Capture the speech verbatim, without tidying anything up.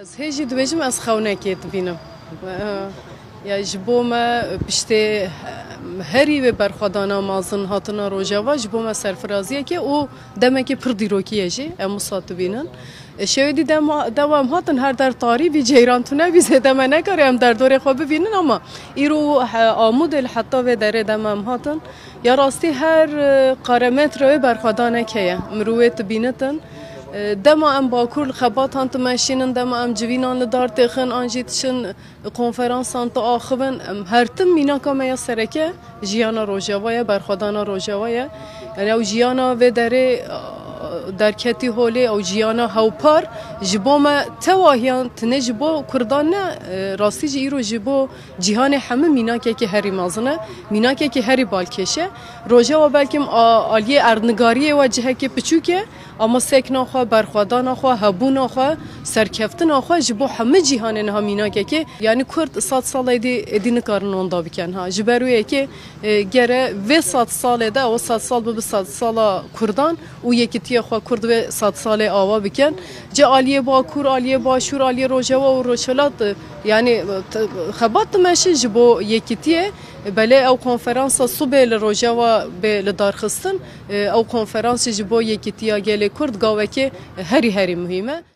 Ez hê jî dibêjim, ez xewnekê dibînim. Ya ji bo me piştê herî wê berxwedana mezin hatina Rojava ji bo me serfiraziyekê û demekê pir dîrokî ye jî, em wisa dibînin. E, şewê dî dema, dewa em hatin her der tarî bî, ceyran tune bî, zêde me nekarî em derdorê xwe bibînin ama îro he, Amûdê li heta vê derê dema em hatin. Ya rastî her e, qaremetre wê berxwedanek heye. Mirov wê dibînitin. E, dema em Bakur li xebatan dimeşînin, dema em civînan li dar têxin an jî diçin konferansan diaxivin, em her tim mînaka me ya sereke jiyana Rojava ye, berxwedana Rojava ye. Yani ew jiyana vê derê, e, derketî holê, ew jiyana hewpar ji bo me tewahiyan tine ji bo Kurdan ne, e, rastî jî îro ji bo cîhanê hemû mînakekî herî mezin e, mînakekî herî balkêş e. Rojava belkim a, aliyê erdnigariyê we cihekê piçûk e, ama sekna xwe, berxwedana xwe, hebûna xwe, serkeftina xwe ji bo hemû cîhanê niha mînakekê, yanî Kurd sed sal êdî, êdî nikarin wenda bikin ha. Ji ber wê yekê, e, gere vê sed salê de, ew sed sal bibe sed sala Kurdan û yekîtiya xwe Kurd vê sed salê ava bikin. Ci aliyê Bakur, aliyê Başûr, aliyê Rojava û Rojhilat, e, yanî, e, t-, xebat dimeşin ji bo yekîtiyê. Belê ew konferansa sibê li Rojava bê lidarxistin. E, ew konferans jî ji bo yekîtiya gelê Kurd gavekê herî herî muhîm e.